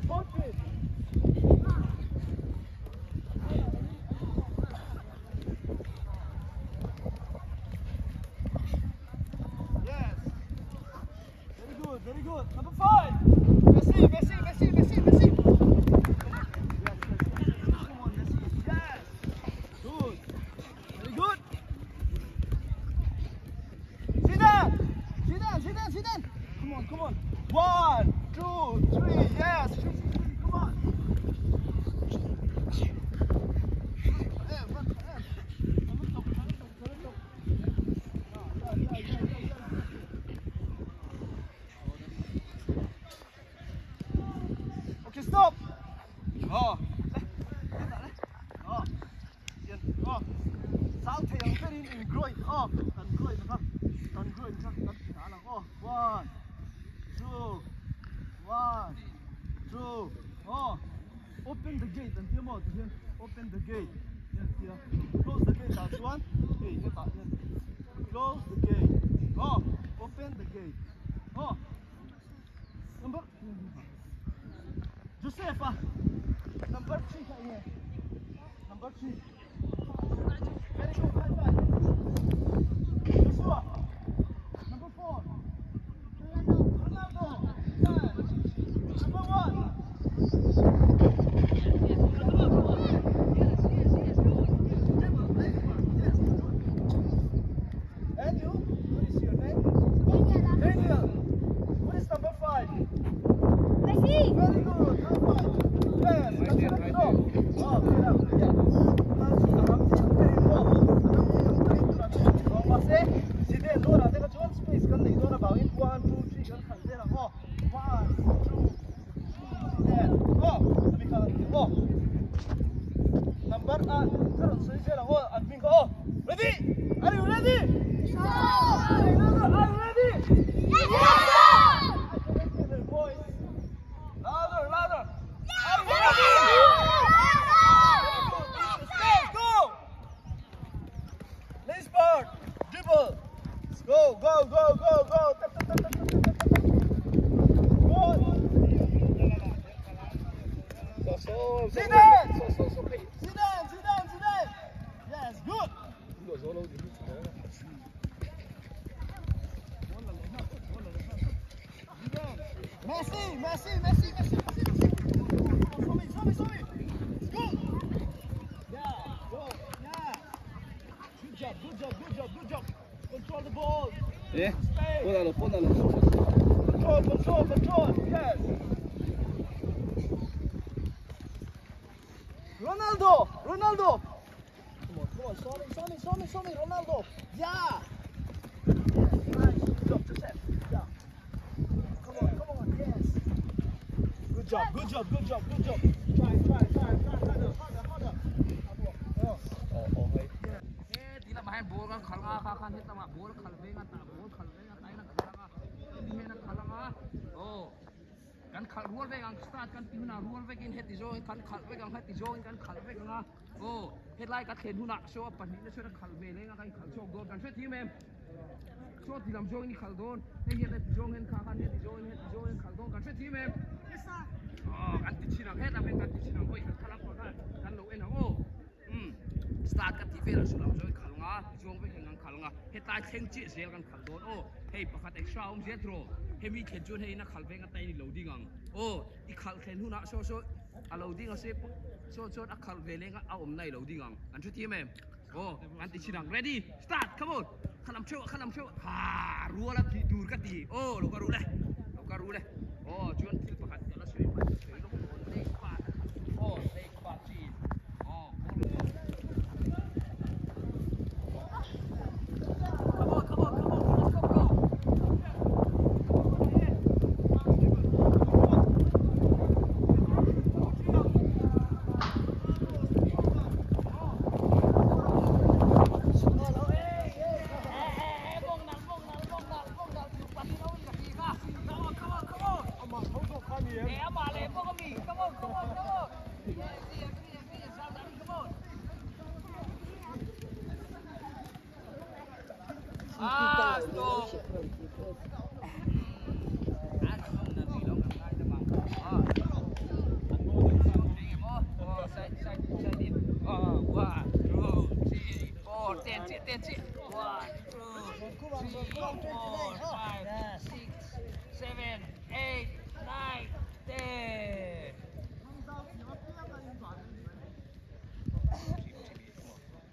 14. Yes. Very good, very good. Number 5. Messi, Messi, Messi, Messi, Messi. Yes, yes, yes. Come on, Messi. Yes. Good. Very good. Zidane! Zidane, Zidane, Zidane! Come on, come on. 1, 2, 3, yes. Come on. Okay, stop. Oh. Oh. Oh. Sao thầy ông cái in groi. Oh, tan groi nó. Tan groi nó. Oh, 1, 2, 1, 2. Oh. Open the gate and here. Open the gate. Yeah. Close the gate. That's one. Hey, close the gate. Oh, open the gate. Oh. Number Joseph, number 3 here. Number 3. Very good, high five. Joshua. Number 4. Ronaldo. Number 1. And you? What is your name? Daniel. What is number 5? Messi. Very good. High five. Yes. Right there, right there. Oh, yeah. Space kan nei dawn avangin 1 2 3 kan khalh vel ang aw 1 2 3 ten aw ami khan an ti aw number a ka rawn sawi zel ang aw an hming kha aw ready are you ready Yes are you ready Yes sir boys louder louder are you ready Let's go Let's start dribble Go, go, go, go, go. Tap, tap, tap, tap, tap, tap, tap. Good. Zidane! Zidane, Zidane, Zidane. Yes, good. Messi, Messi, Messi, Messi, Messi, Messi. Come on, show me, show me, show me. Let's go. Yeah, go. Yeah. Good job, good job, good job, good job. Control the ball. Eh, Space. pónalo, pónalo. Control, control, control. Yes. Ronaldo, Ronaldo. Come on, come on, show me, show me, show me, show me, Ronaldo. Yeah. Yes, nice. Good job, Joseph. Yeah. Come on, come on, yes. Good job, good job, good job, good job. Try, try, try, try, harder, harder, harder. Oh. Oh, oh, hey. He ti lamah hian ball kan khalh nga kha khan hetlangah ball a khalh veng a tah ball khalh veng a tain a khalh anga hemi hian a khalh anga aw kan khalh rual vek ang start kan ti hunah rual vekin heti zawngin kan khalh vek ang heti zawngin kan khalh vek anga aw hetlai ka thlen hunah saw a pahnih na chuan a khalh ve leng a kan khalh chhuak dawn kan hre thim em saw ti lam zawngin i khalh dawn hei hian heti zawng hian kha khan heti zawngin heti zawngin khalh dawn kan hre thim em aw kan ti chhin ang hetah hian kan ti chhin ang hawi kan khalh ang kawr khan kan lo en ang aw start ka tih velah saw lam zawng i khalh nga zawng vek ang khalh nga hetlai thleng chiah zel kan khalh dawn aw hei pakhat extra awm zel tiraw hemi thlen chuan hei in a khalh veng a tain i lo ding ang aw i khalh thlen hunah saw saw a lo ding a se saw chuan a khalh ve leng a a awmna i lo ding ang an hre thiam em aw kan ti chhin ang ready start come on kha lam theuh kha lam theuh ha rual a tih tur ka ti aw lo ka ru le lo ka ru le aw chuan thil pakhat ka la sawi hman sawi lawk dawn next part aw next part chi aw Come on, come on, come on, let's go, go. Come on, come on, come on. Ah, stop. Inside inside inside in oh 1 2 3 4 10 chiah 10 chiah 1 2 3 4 5 6 7 8 9 10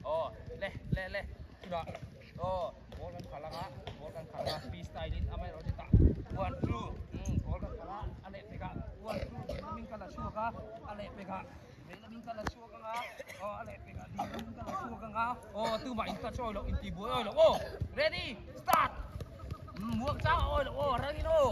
Oh le le le tunah oh ball kan khalh anga ball kan khalh anga free style in amaherawhchu tah 1 2 umm ball kan khalh a a leh pekah 1 2 ding lamin ka la chhuak a a leh pekah vei lamin ka la chhuak anga aw a leh pekah ding lamin ka la chhuak anga aw tumah in touch awi loh in tihbuai awi loh aw ready start umm muang chang awi loh aw rangin aw.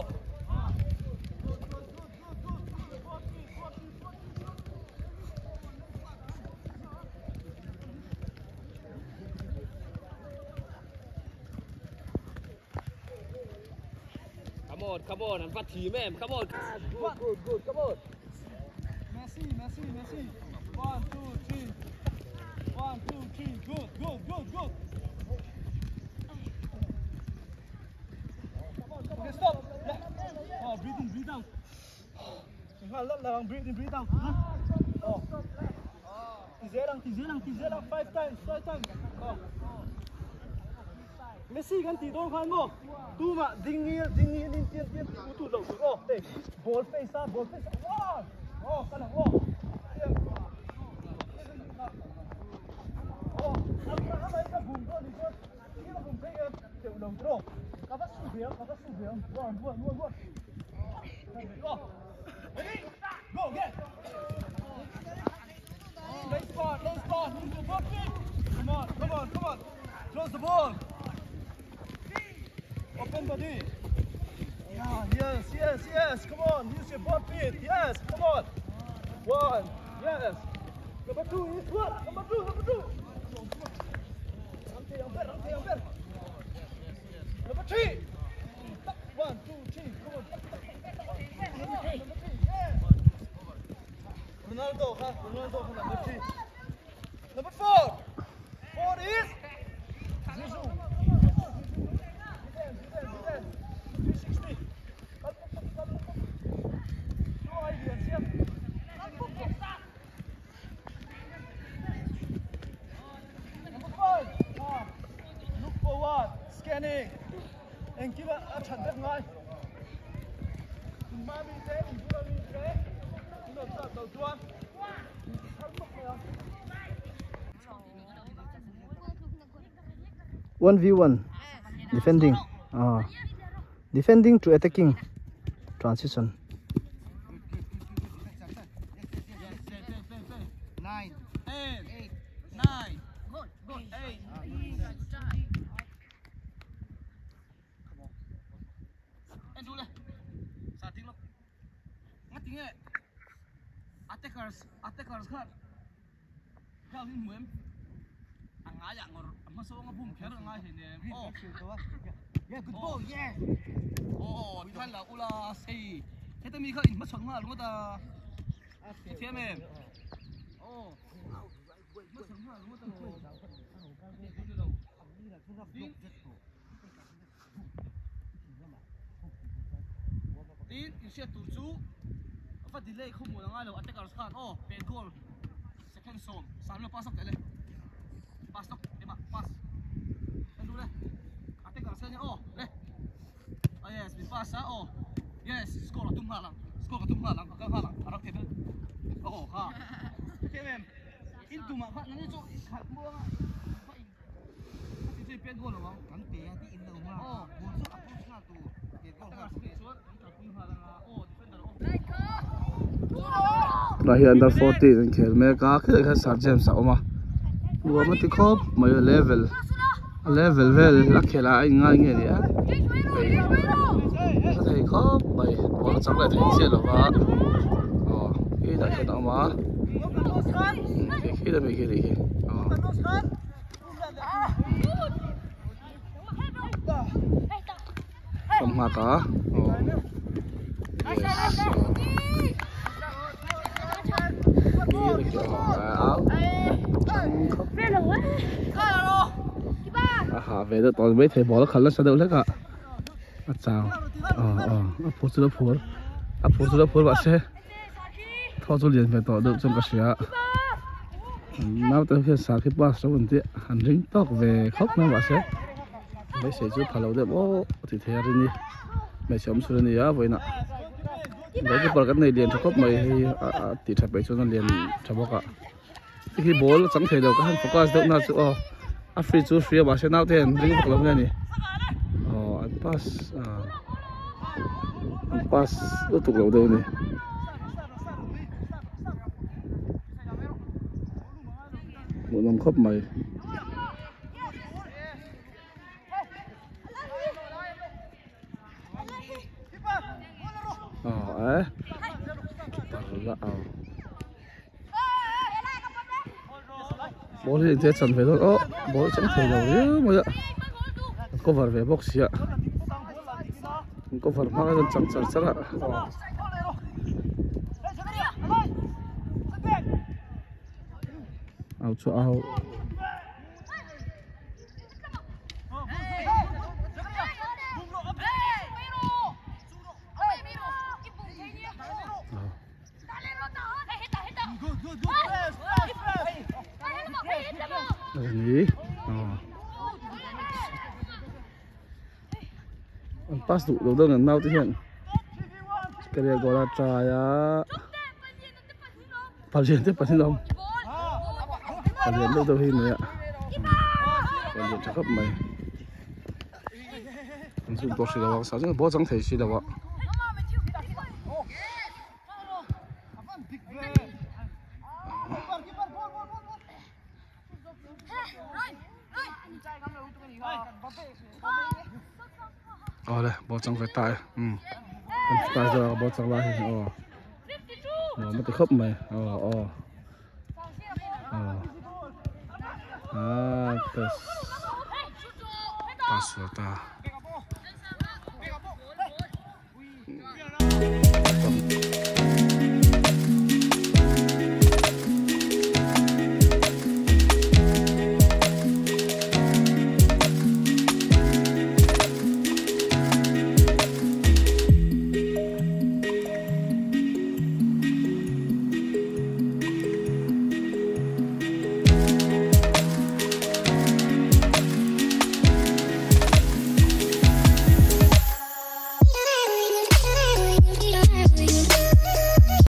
Come on, come on, an va thim em, come on. Good, good, good, come on. Messi, Messi, Messi. 1, 2, 3. 1, 2, 3. Good, good, good, good. Okay, stop. Oh, breathe in, breathe out. Breathe in, breathe out. Oh. Ti zel ang, ti zel ang, ti zel ang. 5 times, 5 times. Oh. Messi kan tih dawn khan maw tumah ding ngil ding ngil in tian tian tih u tut loh tur aw hei ball face a ball face a one aw ka lang aw aw a mai ka bum dawn ni chuan thil a bum phei em teuh lo tur aw ka va su ve ang ka va su ve ang one one one one aw ready go again Late spot, late spot, move the ball, come on, come on, come on. Close the ball. Open body. Yeah, yes, yes, yes. Come on, use your butt feet. Yes, come on. One, yes. Number two is what? Number two, number two. Number three. 1, 2, 3. Come on. Number three, number three. Yes. Ronaldo, huh? Ronaldo, number three. Number four. Four is Zizou. Zidane, Zidane, Zidane. 360. Up, up, up, up, up. No ideas, yeah. Number five. Ah. Look forward. Scanning. And give a chat back ngai. Mami te, mami te. No, no, no, 1v1 defending defending to attacking transition. 9 8 9 good good 8. Attackers attackers khan khang in hmuem a ngai ah ngawr a hmasawng a bum kher a ngai hei nem aw Yeah, good ball, yeah. Aw tikhan la ula sei heta mi kha in hmachhawn nghal ringawt a i thiam em aw hmachhawn nghal ringawt a lo tin tin inhriat tur chu va delay khaw muan a ngai lo attackers khan aw pet goal second sawm sanglo pass lawk teh le pass lawk ema pass en duh le attackers hian aw le ah yes min pass a aw yes score a tum nghal ang score a tum nghal ang a kal nghal ang a rak thei aw kha hetiang em in tumah kha nangni chu khalh muang a va in khati chu i pet goal lo ang Kan pe a tih in lo nga aw ball chu a post nghal tur pet goal nghal attackers tur nih chuan an kalpui nghal anga aw defender aw Tunah hian under 14 an khel mek a khilai khan Sir James a awm a nuam a ti khawp mai a level a level vel a khel ah a inngai nge ni a hei a thei khawp mai ball a chang leh thei chiah lo va aw khilai khian a awm a khi khi ami khi nih khi aw. Ka hmat a aw yes aw a hah ve deuh tawh maithei ball a khalh nasa deuh hlek a a chau aw aw a phur chu la phur a phur chu la phur mahse thaw chu lian ve tawh deuh chuan ka hria. Naute ho hian sakhi pass lo an tih an ring tawk ve khawp mai mahse beisei chu pha lo deuh aw ti thei a rin i hmeichhe awm chhun a ni a vawiinah goalkeeper kan nei lian tha khawp mai hei a tih tha peih chuan a lian tha bawk a hei hi ball a chang thei lo ka han focus deuh na chu aw a free chu free a mahse naute hian ring vak lo nge ni aw an pass an pass lutuk lo deuh a ni. Hmuhnawm khawp mai. Aw eh keeper la aw ball hi engtia chan ve dawn aw ball a chang thei lo riau mai a an cover ve bawk sia an cover hma khan chang char char a aw. Au chu au. Ni. An pass duh lo deuh an naute hian career goal a try a palian te pahnih an awm palian deuh deuh hi a ni a palian tha khawp mai an zuk bawk si lo a sa chuan ball chang thei si lo a. Awle ball chang ve ta e umm kan ta zawk a ball chang lai hi aw nuam a ti khawp mai aw aw aw ah pass pass ve ta.